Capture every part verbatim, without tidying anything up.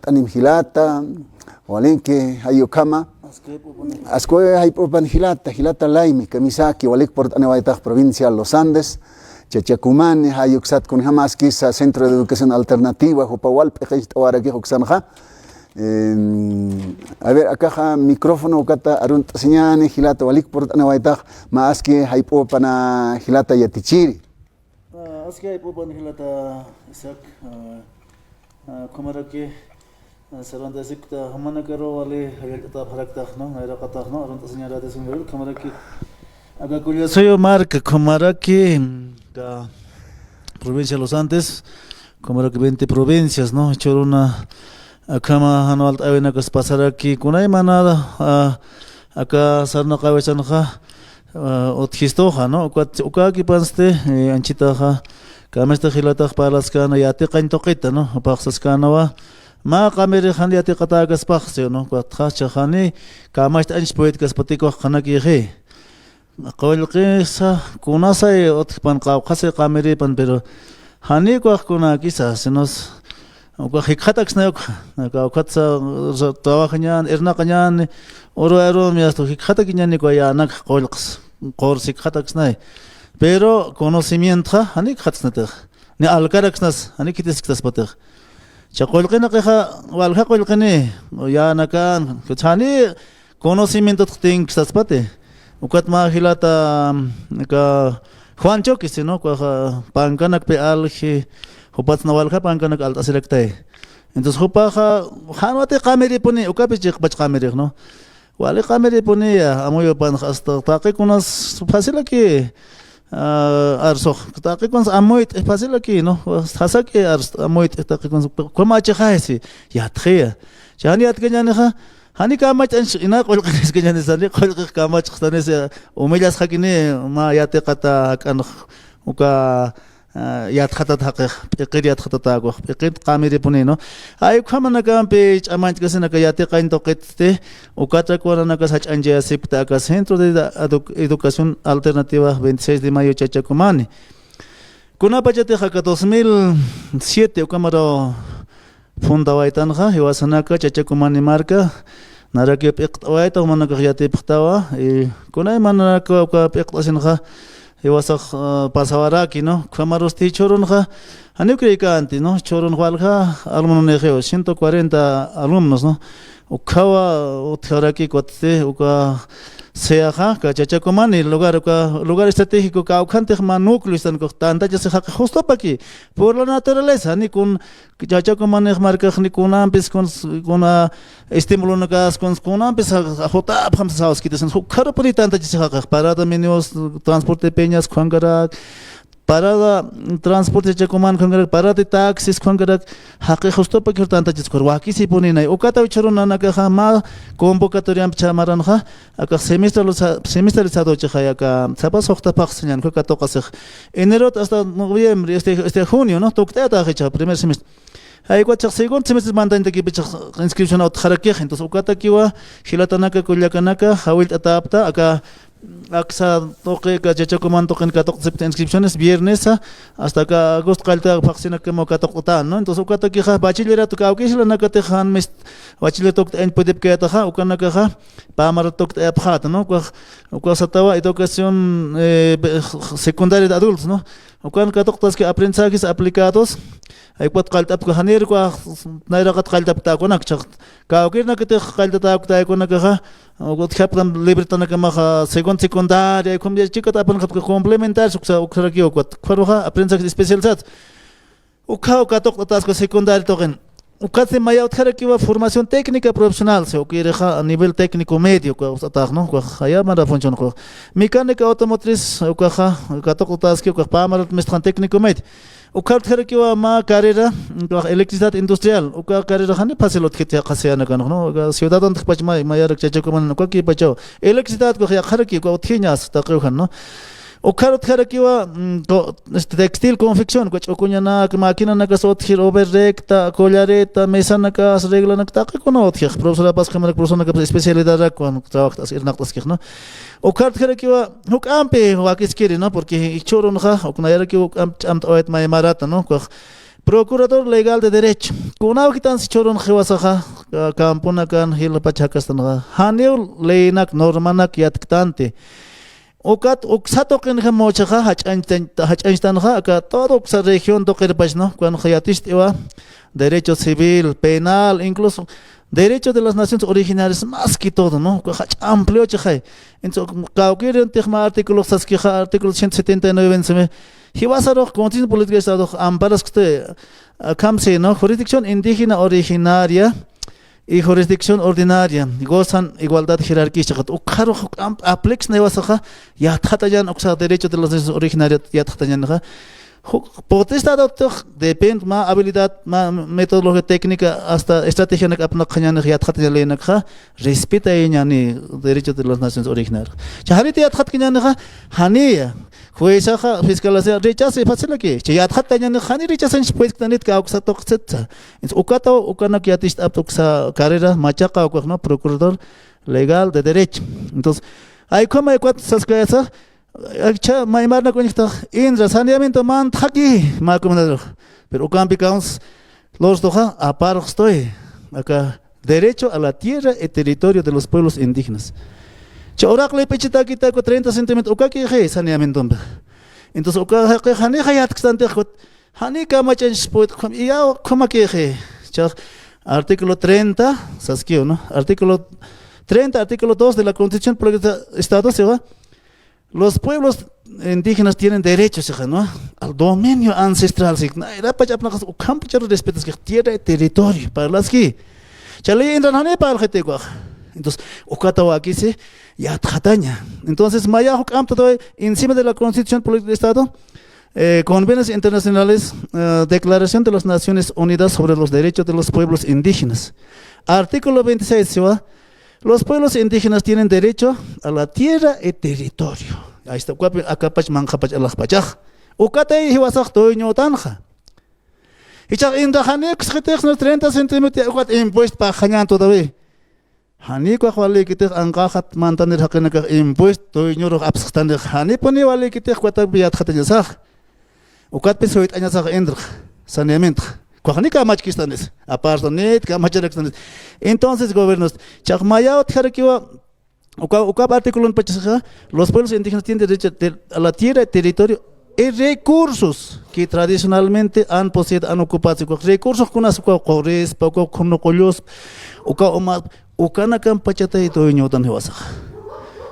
purt'anim jilata, walinki, jay ukhama. Aski jayp'upan jilata, jilata laymi, kamisaki, walik purt'aniwaytax provincia Los Andes, Chachacumani, jay uksat kunjamaskisa Centro de Educación Alternativa, jupa wal p'iqist'awarakix uksanxa. Em, a ver, akaxa micrófono ukata arunt'asiñani, jilata walik purt'aniwaytax, mä aski jayp'upana jilata yatichiri. Ah, aski jayp'upan jilata Isaac, ah, ah, ukhamaraki, ah, Cervantes ikta jumanakaru wali jallallt'atapxaraktax, ¿no? Nayraqatax, ¿no? Arunt'asiñarati, señor, ukhamaraki. Aka Collasuyu marka, ukhamaraki, aka provincia Los Andes, ukhamaraki veinte provincias, ¿no? Jichhüruna, akhama jan walt'äwinakas pasaraki, kunaymana, ah, aka sarnaqäwisanxa, ah, utjistuxa, ¿no? Ukat, ukakipansti, eh, anchitaxa, kamachtix jilatax parlaskäna yatiqañ tuqita, ¿no? Jupax saskänwa, mä qamirix jan yatiqatäkaspax, ¿sí o no? Ukatxa, jichhax jani kamacht'añch puydkaspatix qhanakïxi. Qullqisa, kunasay utjpan, qawqhasay qamiripan, pero janiw ukax kunäkisa, sino s-, ukax jikxataksnay ukxa, kawkhatsa, sa-, trabajañän, irnaqañän, uruw arum, ya esto, jikxatakiñäni uka yänakxa qullqs, qurs jikxataksnay. Pero conocimientoxa, janiw jikxataksnatix, ni alkaraksnas, janiw khitisktaspatix. Jichha qullqinakixa, walja qullqini, yänakän, janiw conocimientot tinkstaspati. Ukat mä jilata, aka Juan Choque, sino, ukaxa pankanakpi alji, jupatsa nax walja pankanak alt'asiraktay. Entonces, jupaxa, janwati qamiripuni, ukapï chiqpach qamirix, ¿no? Wali qamiripuniya, amuyupanx hasta taqikunas facilaki, ah, arsux, taqikunas amuyt'i facilaki, ¿no? Sasaki ars-, amuyt'i taqikunas, ukham achixaysi, yatxiya. Jan yatkañänixa, jani kamacht'añch, ina qullqiniskañäni sani, qullqix kamachxtanisi, humillasxakini, mä yatiqata jak'anx, uka, ah, yatxatat jaqix, p'iqir yatxatatäkux, p'iqit qamiripuni, ¿no? Jay ukhamanakampi ch'amañchkasina aka yatiqañ tuqitsti, ukatrak waranakas jach'añchayasipkta aka Centro de Edu-, Educación Alternativa veintiséis de Mayo Chachacumani. Kunapachatix aka dos mil siete ukhamaraw fundawaytanxa, jiwasanaka Chachacumani marka, nayrakiw p'iqt'awayta, jumanakax yatipxtawa, y kunaymanaka uka p'iqt'asinxa, jiwasax, ah, pasawaraki, ¿no? Ukhamarusti jichhürunxa, janiw creykänti, ¿no? Jichhürunxa walja alumnonïxiw, ciento cuarenta alumnos, ¿no? Ukhawa utjaraki, ukat, uka seaxa, aka Chachacumani lugar, uka lugar estratégico, kawkhantix mä núcleo, están, ukax tantachasix jaqix justupaki, por la naturaleza, jani kun Chachacumanix markax ni kunampis, kun, kuna estimulonakas, kun, kunampis ja-, ja-, jutapxam sasawaskiti, sino ukharupuni tantachasix jaqix, parada minibús, transporte peñas, ukhankarak, parada, transporte Chachacuman, ukhankarak, parada de taxis, ukhankarak, jaqix justupakir tantachasix, ukar wakisipuninay, ukataw jichhürunanakaxa mä convocatoriampi chhamaränxa, akax semestraliza-, semestralizado chixay, aka sapa suxta phaxsiñan, uka katuqasix. Enerot hasta noviembre, este, este junio, ¿no? Tukt'ayataxi jichha, primer semestre. Jay ukat jichhax segundo semestre mantañatakipi jichhax inscripción utjarakix. Entonces, ukatakiwa, jilatanaka, kullakanaka, jawillt'atäpxta, aka aksa tuqi, aka Chachacuman tuqin katuqt'asipxta inscripciones, viernesa, hasta aka agosto qallta phaxsinakamaw katuqt'atän, ¿no? Entonces, ukatakixa, bachillerato, kawkïr jilanakatix jan mist-, bachillerato tukt'ayañ pudipkayätaxa, ukanakaxa, Pamarat tukt'ayapxäta, ¿no? Ukax, ukax satawa educación, eh, be-, secundaria de adultos, ¿no? Ukan katuqtaski aprendizajes aplicados. Jay ukat qallt'apka, janir ukax nayraqat qallt'apkta ukanak, jichhax kawkïrinakatix qallt'atäkta ukanakaxa, ukat utjapxtam libretanakamaxa, según secundaria, ukham ya chikat apanxapka complementarios, uksa, uksarakiw ukat. Ukharuxa aprendizajes especializados. Ukhaw katuqt'ataskwa secundaria tuqin. Ukatsti maya utjarakiwa formación técnica profesional, si ukirixa a nivel técnico medio, uka uksatax, ¿no? Ukax jaya mara función, ukax mecánica automotriz, ukaxa katuqt'ataski, ukax pamarat mistxan técnico medio. Ukhar utjarakiwa mä carrera, ukax electricidad industrial, uka carrera jani fácil utjiti yaqha seanakanx, ¿no? Uka ciudadantxpach may, mayarak Chachacuman, ukakipachaw. Electricidad ukax yaqharaki, uka utjiñas, taqiw jan, ¿no? Ukhar utjarakiwa, mm, to-, este, textil confección, uka ch'ukuñanak, maquinanakas utjir, obrera recta, collareta, mesanakas, reglanak, taqikuna utjix, profesorapas, ukhamaraki profesoranakapas especialidadrak, ukan trabajt'as, irnaqt'askix, ¿no? Ukhar utjarakiwa, juk'ampi wakiskiri, ¿no? Porque jichhürunxa, uk nayarakiw juk'amp ch'amt'awayt may marata, ¿no? Ukax, Procurador Legal de Derecho. Kunaw jitan sichurun jiwasaxa, ka-, camponakan, jilpach jakastanxa. Janiw leynak, normanak yatktanti. Ukat uksa tuqinxa muchaxa, jach'añtan-, jach'añchtanxa, aka todo uksa región tuqirpach, ¿no? Cuando yaticht'iwa, derecho civil, penal, incluso derecho de las naciones originarias, más que todo, ¿no? Uka jach'a amplio chixay. Entonces, kawkïrintix mä artículo saskixa, artículo ciento setenta y nueve, en sime, jiwasarux Constitución Política de Estado, amparaskti, ah, kamsi, ¿no? Jurisdicción indígena originaria y jurisdicción ordinaria gozan igualdad jerárquica, chiqat. Ukxarux am-, apliksna jiwasaxa, yatxatañan uksa derecho de las naciones originarias yatxatañanxa. Ju-, potestad utix depende, mä habilidad, mä metodología técnica, hasta estrategianak apnaqañanix yatxatañan leynakxa, respetayañani derecho de las naciones originarias. Cha janiti yatxatkañanixa, janiya, juezaxa, fiscalaxa, rechazo, fácilaki. Cha yatxatañanix, jani rechazañ puedktanit kawksa tuqsitsa. Entonces, ukataw, ukanak yaticht'apta uksa carrera, machaqa ukux, ¿no? Procurador Legal de Derecho. Entonces, ay, como, ay, cuatro, sas que esa, Akcha, maymarnak uñjtax, indra, saneamiento mantxaki, mä comunidad. Pero ukampi kawns, los doja, aparxstoy. Aka, derecho a la tierra y territorio de los pueblos indígenas. Cha uraq leypichitakita, treinta centímetros, ukaki, je, saneamiento. Entonces, uka, janixa yatkstantix, jani kamach'añch puede, khum, y ya, khumaki, je. Cha, artículo treinta, saskiw, ¿no? Artículo treinta, artículo dos de la Constitución Política de Estado, ¿sí va? Los pueblos indígenas tienen derecho, sija, ¿no? Al dominio ancestral, sija. Nayrapach apnaqas ukham p'ucharu respetas, sija, tierra y territorio, parlaski. Cha ley indran jani parlxiti ukax. Entonces, ukata wakisi, yatxataña. Entonces, maya juk'amta taway, encima de la Constitución Política de Estado, eh, convenios internacionales, eh, Declaración de las Naciones Unidas sobre los Derechos de los Pueblos Indígenas. Artículo veintiséis, ¿sí va? Los pueblos indígenas tienen derecho a la tierra y territorio. Ahí está, ukapi, akapach, manqhapach, alaxpachax. Ukatay jiwasax dueñotanxa. Jichhax indaxanix, jitix, ¿no? Treinta centímetros, ukat impuesto paxañan todavía. Jani ukax walikitix anqaxat mantanir jaqinakax impuesto, dueñorux apsxtanix. Janipuni walikitix ukatapi yatxatañasax. Ukatpi suyt'añasax indax, saneamiento. Ukax ni kamachkistanis, apartanit, kamacharakstanis. Entonces, gobiernos, chaqmayaw utjarakiwa, uka, uka artículo pachasxa, los pueblos indígenas tienen derecho de, a la tierra, territorio y recursos que tradicionalmente han poseído, han ocupado. Uka recursos kunas, uka qurispa, uka khunuqulluspa, uka uma, ukanakan pachatay dueñotan jiwasaxa.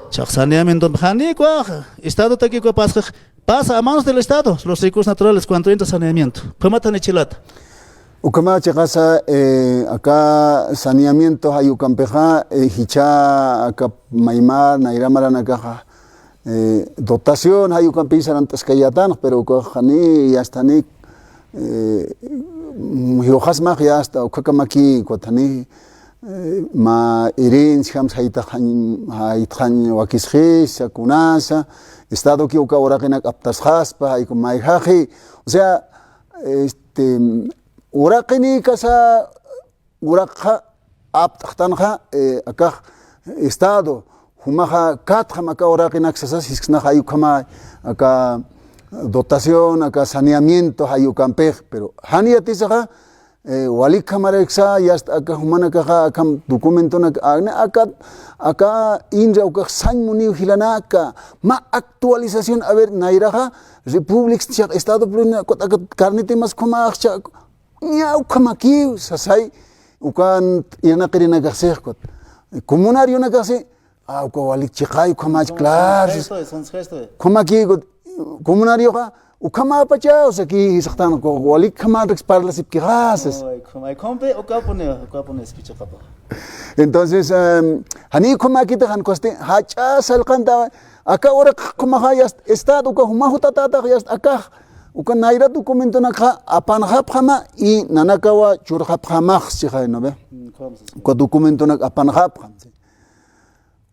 Chax saneamiento, jani ukax, Estado taki uka pasxix, pasa a manos del Estado los recursos naturales cuando entra saneamiento. Ukhamat jani chilata. Ukhama chiqasa, eh, aka saneamiento jay ukampixa, eh, jichha aka maymar, nayra maranakaxa, eh, dotación jay ukampi sarant'askayätan, pero ukax jani, ya está, jani, eh, yuxasmax ya está, ukhakamaki, ukat jani, eh, mä herencia jams jaytxañ, jaytxañ wakisxisa, kunasa, Estadoki uka uraqinak aptasxaspa, jayku mayjaxi. O sea, este, uraqinikasa, uraqxa apt'xtanxa, eh, akax Estado, jumaxa katxam aka uraqinak sasas, jisksnax jay ukhama, aka dotación, aka saneamiento jay ukampix, pero jani yatisaxa, eh, walik ukhamaraksa, ya está, aka jumanakaxa, akham documentonak, a, aka, aka inra ukax sañ muniw jilanaka, mä actualización, a ver, nayraxa, República, Estado Plurinacional, aka carneta mas ukhamaxa, ña ukhamakiw, sasay, ukan irnaqirinakax sixkut. Comunarionakax si, Ah, uka walik chiqay, ukhamach, claro. Sonsa gesto, sonsa gesto. Ukhamaki, comunarioxa, ukhamapacha, o sea, ki, saqtan, uka walik ukhamarak parlasipkixa, sas. Ay, ukhama, ay, ukhamapi, ukapuni, ukapuni, espichaqapa. Entonces, em, jani ukhamakita, jan coste, jach'a salqanta, aka uraq ukhamaxa, ya est-, Estado, uka juma jutatatax, ya est-, akax, uka nayra documentonakxa, apanxapxama, y nanakawa churxapxamax, chiqay, ¿no ve? Mm, ukham, sas. Uka documentonak apanxapxam, sí.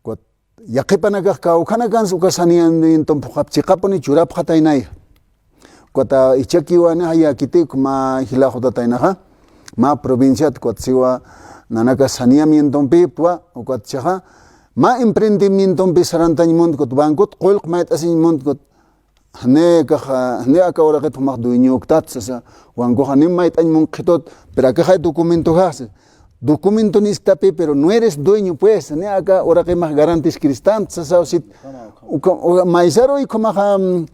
Ukat yaqhipanakax kawkhanakansa uka saneamienton phuqhap chiqapuni churapxataynay. Ukat jichhakiwa ni jayäkiti ukhama jila jutataynaxa, mä provinciat ukat siwa nanaka saneamientompiptwa, ukat jichhaxa mä emprendimientompi sarantañ munt ukat bancot qullq mayt'asiñ munt ukat jani akaxa, jani aka uraqit jumax dueñoktat sasa, wankux jani mayt'añ munxitut, pero akaxay documentoxax sasa. Documento nisktapi, pero no eres dueño, pues, jani aka uraqimax garantiskiristanta sasa, usit, uka, uka, maysaruy ukhamaxa, mm,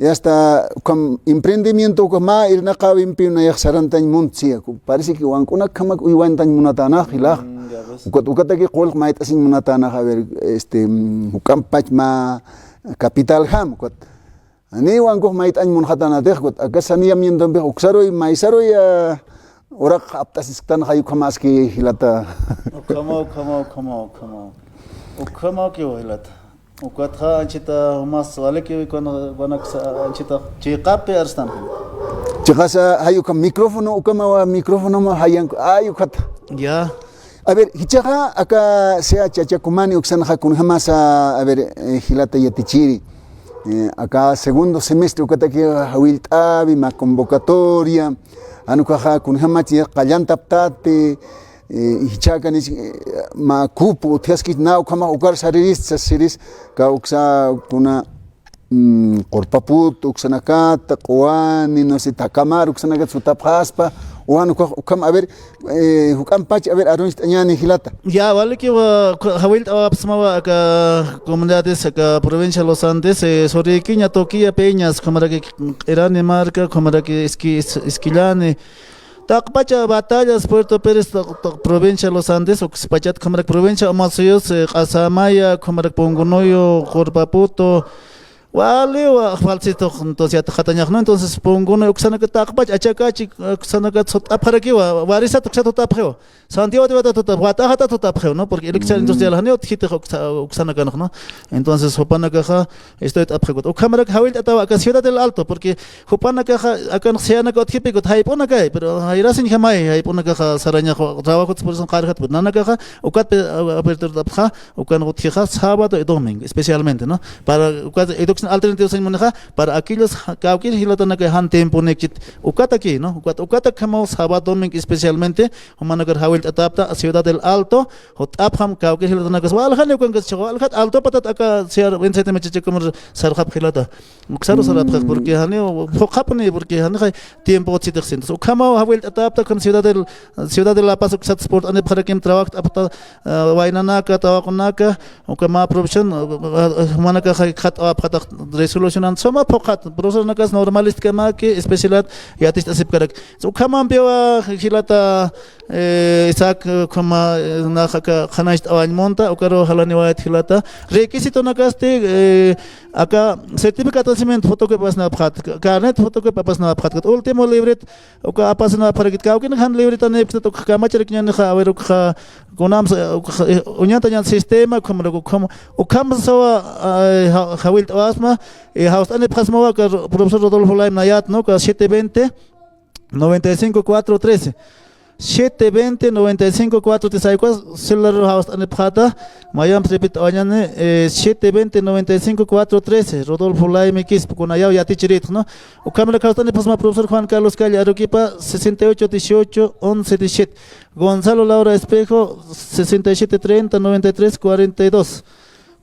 y hasta ukham emprendimiento ukhama irnaqäwimpi nayax sarantañ munt, sí, parece que wank'unakjamak uywantañ munatänax jilax. Mm, ya ves. Ukat, ukataki qullq mayt'asiñ munatänax, a ver, este, mm, juk'amp pach mä capitaljam, ukat. Jani wankux mayt'añ munxatänatix, ukat, aka saneamientompix uksaruy, maysaruy, ah, uraq apt'asisktan jay ukhamaski jilata. Ukhama, ukhama, ukhama, ukhama. Ukhama ukiw jilata. Ukatxa anchita jumas waliki, ukan, ukanaksa anchita chiqapi arstan. Chiqasa jay uka micrófono, ukamawa micrófono ma jayan, ay, ukat. Ya. A ver, jichhaxa aka sea Chachakumani uksanxa kunjamasa, a ver, eh, jilata yatichiri. Eh, aka segundo semestre ukataki jawillt'äwi mä convocatoria, jan ukaxa kunjamachi qallantaptati, eh, jichhakani, eh, mä cupo utjaskich, na ukhamax ukar saririst sasiris, aka uksa kuna, mm, Qurpaput uksanakata, Q'uwani, no sé, Takamar uksanakata sutapxaspa, o jan ukax ukham, a ver, eh, juk'amp pach, a ver, aruncht'añäni jilata. Ya, walikiwa, jawillt'awapxsmawa aka comunidades, aka provincia Los Andes, eh, Soriquiña, Toquilla, Peñas, ukhamaraki Q'irani marka, ukhamaraki Esqui-, Es-, Esquillani, taqpacha Batallas, Puerto Pérez, taq, taq provincia Los Andes, ukspachat ukhamaraki provincia Omasuyos, eh, Q'asamaya, ukhamaraki Punkunuyu, Qurpaputu, waliwa, falsitux, entonces, yatxatañax, ¿no? Entonces, Punkunuyu uksanaka taqpach, Achakachi, uksanaka sut'apxarakiwa, Warisat uksat sut'apxiwa. Santiago de Batata, Batata, Batata, ¿no? Porque elección industrial, ¿no? Utjitix uksa-, uksanakanx, ¿no? Entonces, jupanakaxa, estoy tapxakut. Ukhamarak jawillt'atawa aka Ciudad del Alto, porque jupanakaxa, akan siyanaka utjipikut, jayp'unakay, pero jayrasiñ jamay, jayp'unakaxa sarañax, trabajo, por eso, qarjat, pero nanakaxa, ukatpi, a-, apertura tapxa, ukan utjixa, sábado y domingo, especialmente, ¿no? Para, ukat, educación alternativa, sañ munixa, para aquellos, ja-, kawkir jilatanaka jan tiempo nikchit, ukataki, ¿no? Ukat, ukatak jamaw sábado, domingo, especialmente, jumanakar jawillt'atapta, Ciudad del Alto, jut'apxam kawkir jilatanakas, waljan ukankas, waljat alto patat aka, siyar, veintisiete mecha Chachakumar sarxap jilata. Uksaru sarapxax, porque jani, phuqhapuni, porque jani jay tiempo utsitix sintas. Ukhamaw jawillt'atapta, ukham Ciudad del, Ciudad de La Paz, uksat sport, anipxarakim trabajo, apta, ah, waynanaka, tawaqunaka, uka mä profesión, ah, ah, ah, jumanakax jay khat'awapxatax resolucionan, suma phuqhat, profesornakas normalistkamaki, especialidad, yaticht'asipkarak. Ukhamampiwa jilata, eh, Isaac, eh, ukhama, eh, nax aka qhanañcht'awañ munta, ukaru jalaniwayat jilata. Requisitonakasti, eh, aka certificado de nacimiento fotocopia apasnapxat, carnet fotocopia apasnapxat, último libret, uka apasnapxarakit, kawkin jan libretanipxsnat, uka kamacharakiñänixa, a ver, uka kunams, uka, eh, uñantañan sistema, ukhamarak, ukham, ukham sawa, eh, ja-, jawillt'awasma, eh, jawst'anipxasmawa, aka profesor Rodolfo Laim nayat, ¿no? Aka siete veinte, noventa y cinco, cuatro trece. Siete veinte, noventa y cinco, cuatro trece. Aykuwa celular jawst'anipxata, mayamp repet'awañäni, eh, siete veinte, noventa y cinco, cuatro trece. Rodolfo Laimi Quispe, kunayaw yatichiritx, ¿no? Ukhamarak jawst'anipxasma profesor Juan Carlos Calle Arequipa, sesenta y ocho, dieciocho, once, diecisiete. Gonzalo Laura Espejo, sesenta y siete, treinta, noventa y tres, cuarenta y dos.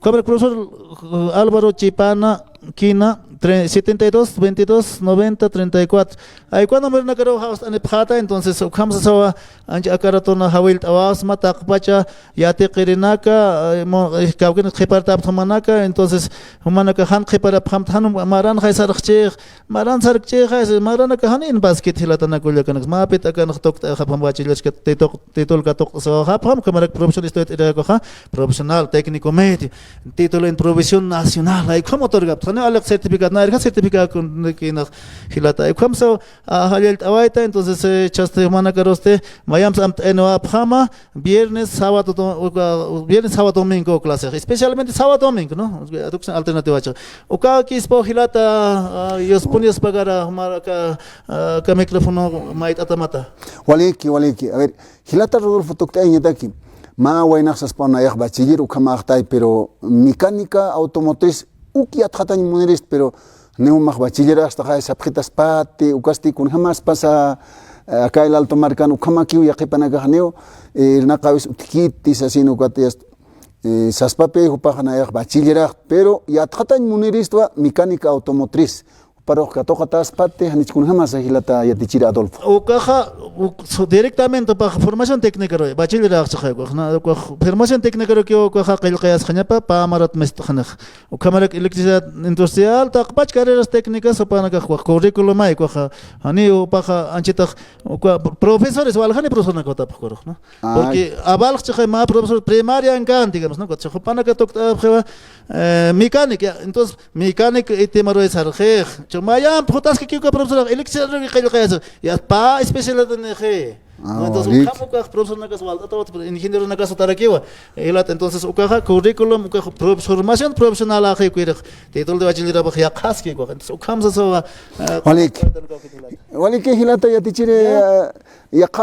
Ukhamarak profesor, eh, Álvaro Chipana Quina, tre-, setenta y dos, veintidós, noventa, treinta y cuatro. Aykuwa numeronakaru jawst'anipxata, entonces, ukham sasawa, ancha aka ratona jawillt'awasma, taqpacha, yatiqirinaka, eh, mo-, eh, kawkin qhipartapxta jumanaka, entonces, jumanaka jan qhiparapxamta, jan maran jay sarxchix, maran sarkchix, jay, maranaka jan inpaskit jilatanakullakanaks, mapit akanx tukt'ayxapxam bachiller, tituq-, titulka tuqt'asiwayxapxam, ukhamarak profesión estudiat irakuxa, profesional, técnico medio, título en provisión nacional, ay, ukham otorgapxta, ¿no? Aliq certificado, na irja certificado kun, kinax jilata, ay, ukham saw, a, jallallt'awayta, entonces, eh, chasti jumanakarusti, mayamps amt'aniwapxama, viernes, sábado, do-, uka, viernes, sábado, domingo clase, especialmente sábado, domingo, ¿no? Educación alternativa, cha. Uka Quispe jilata, ah, yuspuni yuspagara, jumar aka, ah, aka micrófono mayt'atamata. Waliki, waliki. A ver, jilata Rodolfo tukt'ayañataki. Mä waynax saspaw nayax bachiller ukhamaxtay, pero mecánica automotriz uk yatxatañ munirist, pero janiw max bachiller astaxa sapxitaspati, ukasti kunjamaspasa, eh, aka El Alto markan ukhamakiw yaqhipanakax janiw, eh, irnaqäwis utjkiti sasin ukat yast-, Eh, saspapi jupaxa nayax bachillerax, pero yatxatañ muniristwa mecánica automotriz. Juparux katuqataspati, janich kunjamasa jilata yatichiri Adolfo. Ukaxa, uk-, so-, directamente upax formación técnicaru, bachillerax chiqay ukax, na, ukax formación técnicarukiw ukaxa qillqayasxañapa, pä marat mistxanix. Ukhamarak electricidad industrial, taqpach carreras técnicas, upanakax ukax curriculum ay ukaxa, janiw upaxa anchitax, uka profesores, waljani profesornak utapxkurux, ¿no? Ah. Porque avalx chiqay mä profesor primaria ankan, digamos, ¿no? Chiqay jupanaka tukt'apxiwa, eh, mecánico, ya, entonces, mecánico y tema ruway sarxix. Chiqay mayamp jutaskikiw uka profesor, electricidad qillqayasix, ya, pä especialidad nixi. Ah, ¿no? Entonces, walik. Ukham ukax profesornakas walt'atawat, ingenieronakas utarakiwa. Jilat, entonces, ukaxa curriculum, ukax prof-, formación profesional axi ukhirix, título de bachiller apax yaqhaski ukax. Entonces, ukham sasawa, eh, walik. Walik, jilata yatichiri, ya, eh, yaqha